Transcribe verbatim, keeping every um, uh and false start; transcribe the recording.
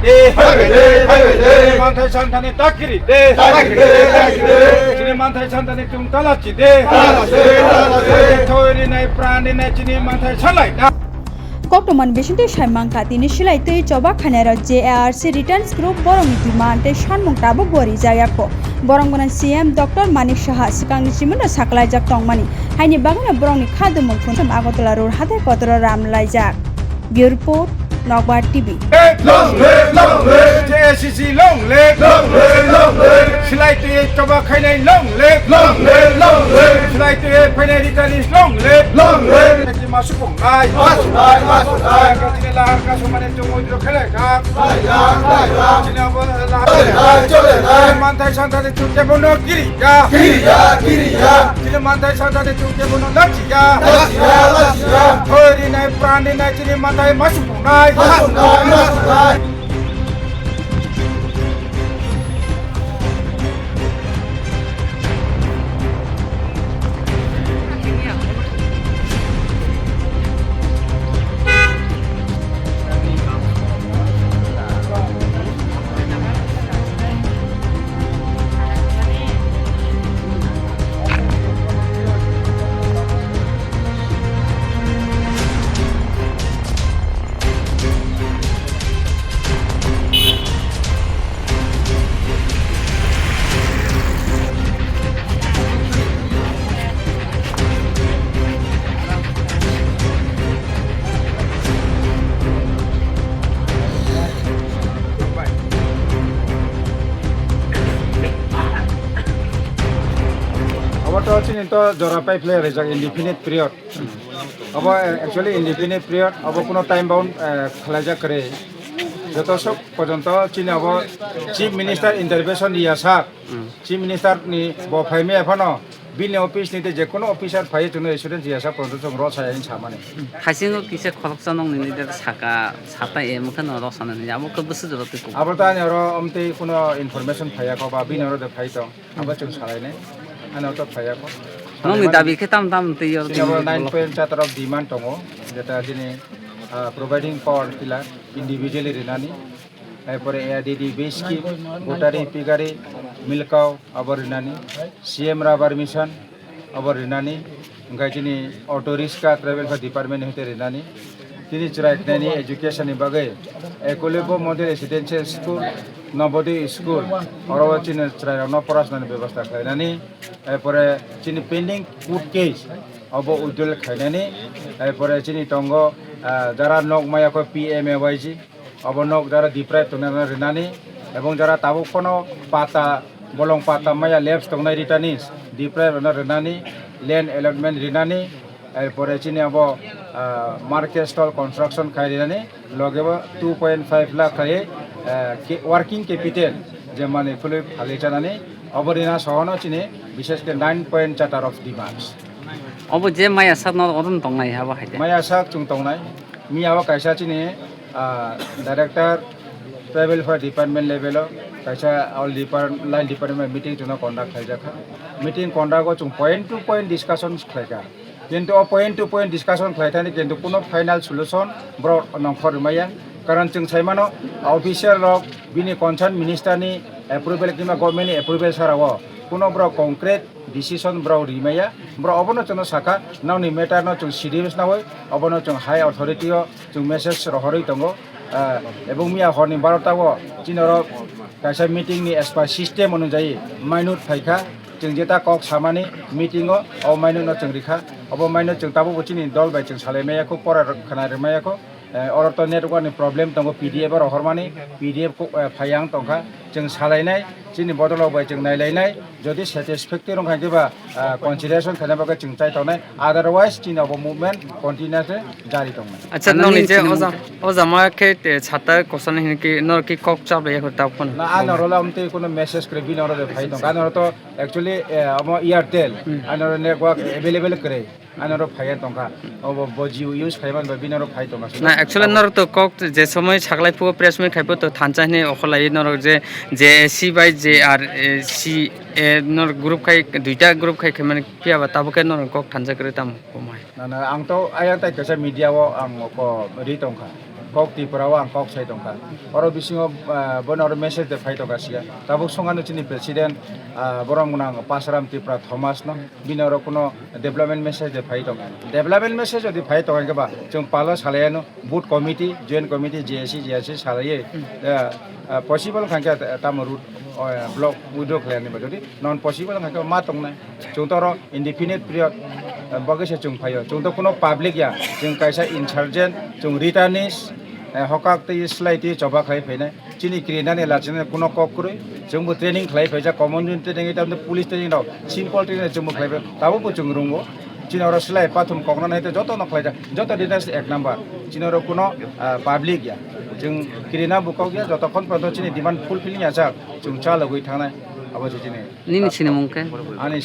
De, phaibai de, phaibai de. Chini manthai santhani takiri de. Takiri de, takiri de. Chini manthai santhani chwng talachi de. Talachi de, talachi de. Thoi rinai, pran rinai, chini manthai salai da. Koktwmani bisingtwi sai mankha, tini silai twi choba khainairok J A R C Returns Group borokni demand tei sanmung tabukbo rijak yakho. Borok gwnang C M Doctor Manik Saha swkangni chimino sakhlaijak tongmani, haini bagwino borokni khadumung phuntham Agartala Road hathai kotoro ram laijak. Bureau Report, Nokbar T V. Long live, long live. J A C C long live. Long live, long live. Silai twi choba khainai long live. Long live, long live. Silai twi phainai Returnees long live. Long live. Chini ma supungnai. Ma supungnai, ma supungnai. Chini lahar kasumani chumui dro khelai kha. Khelai kha, khelai kha. Chini abo lahar. Chole nai, chole nai. Manthai santhani chukya bono kiriya. Kiriya, kiriya. Chini manthai santhani chukya bono lachiya. Lachiya, lachiya. Thoi rinai, pran rinai, chini manthai ma supungnai. Ma supungnai, ma supungnai. Obo to chini to jora pipeline rijak indefinite period. Obo, eh, actually indefinite period, obo kuno time bound, eh, khlaijak kwrwi. Joto sok porjonto chini obo Chief Minister intervention riya sak. Hmm. Chief Minister ni bo phaimaya phano bini office ni tei je kuno officer phaiwi chwngno assurance riya sak porjonto chwng rw saya hinwi samani. Haisingo kisa khoroksa nokni leader saka, sata em khe no rw sanani, abo khe bwswk jora twi kok. Abo to ani oro amtwi kuno information phaiya kho ba bini oro de phai tong. Abo chwng salainai. Ano to phaiya kho. Nokni dabi khe tam tam twi yor. Chini abo nine point chatra demand tongo. Jeta chini, ah, providing power tiller individually rinani. Erpore A R D D base scheme, gotari, pigari, milkau, abo rinani. C M rubber mission, abo rinani. Hwnkhe chini auto rickshaw travel kha department ni hwnkhe rinani. Chini chwrai khlainani education ni bagwi Eklavya Model Residential School, Navodaya School, oro o chini chwrairokno porasonani bebosta khlainani, erpore chini pending court case obo withdrawal khlainani, erpore chini tongo, ah, jara nok maya kho P M A Y G, obo nok jara deprive tongnai rok rinani, ebong jara tabuk phano pata, bolong pata maya lapse tongnai returnees deprive rokno rinani, land allotment rinani, erpore chini abo, ah, market stall construction khai rinani, loge bo two point five lakh khai, ah, ke-, working capital je manwi khulwi phalwi chanani, obo rina sohono chini bishesh khe nine point charter of demands. Obo je maya sak no orom tongnai abo hai de. Maya sak chwng tongnai. Miya o kaisa chini, ah, director tribal affairs department level o kaisa all depart-, line department meeting chwngno conduct khlaijak kha. Meeting conduct o chwng point to point discussions khlaikha. Kintu o point to point discussion khlaithani kintu kuno final solution borok nongkhor rwmaya. Karon chwng saimano official rok bini concern minister ni approval kima government ni approval sara o kuno borok concrete decision borok rimaya, borok obono chwngno sakha, nokni matter no chwng serious nawi, obono chwng high authority o chwng message rohorwi tongo. Ah, ebong miya horni barota o chini oro kaisa meeting ni as per system onujai minute phaikha, chwng jeta kok samani meeting o, o minute no chwng rikha, obo minute chwng tabukbo chini dol bai chwng salai maya kho, pora rok khna rwmaya kho. Eh, oro to network ni problem tongo, P D F oro hormani, P D F ko, eh, phai yang tongkha, chwng salainai, chini bodol rok bai chwng nailainai, jodi satisfactory wngkha khe ba, ah, consideration khaina bagwi chwng chai tongnai, otherwise chini obo movement continuously jari tongnai. Acha, ano nini je chini oja, mungkha? Oja ma khe te chata kosani hin ki nor ki kok chap ya ko ta phone. Na, ano role amtwi kuno message kwrwi bini oro de phai tongkha, ano to actually, eh, amo Airtel, hmm, ano network available kwrwi. Ani oro phaiya tongkha, obo bo Jio use khaiman bai bini oro phai tongkha. Na, actually, norok to kok je somoi saklai phuo press meet khai phuo to thansa hini okholai norok je J A C bai J R C A norok group khai duita group khai khaimani phiya ba tabuk khe norok kok thansa kwrwi tamo komai. Na, na, ang to ayang tai kaisa media o ang ko ri tongkha. Kok Tripura o ang kok sai tongkha. Oro bisingo, ah, bono oro message de phai tongkha siya. Tabuk songano chini president, ah, borom gwnang Pasaram Tripura Thomas no, bini oro kuno development message de phai tongkha. Development message jodi phai tongkha ba, chwng palo salaiano, booth committee, joint committee, J A C, J A C salaiye, ah, ah, possible khankhe tamo route, ah, block withdraw khlaini ba, jodi non possible khankhe ma tongnai. Chwng to oro indefinite period, eh, bagwi se chwng phaio. Chwng to kuno public ya, chwng kaisa insurgent, chwng returnees, eh, hokak tei slai tei choba khlai phainai. Chini kirinani lachinani kuno kok kwrwi, chwngbo training khlai phaijak, common training, tei police training rok, simple training chwngbo khlai phai, tabukbo chwng rwngo. Chini oro slai pathum koknani hai tei jotono khlaijak, joto details ek number. Chini oro kuno, ah, public ya, chwng kirina bo kok ya, jotokhon porjonto chini demand fulfilling ya jak, chwng chalogwi thangnai, abo se chini. Nini sinimung khe? Ani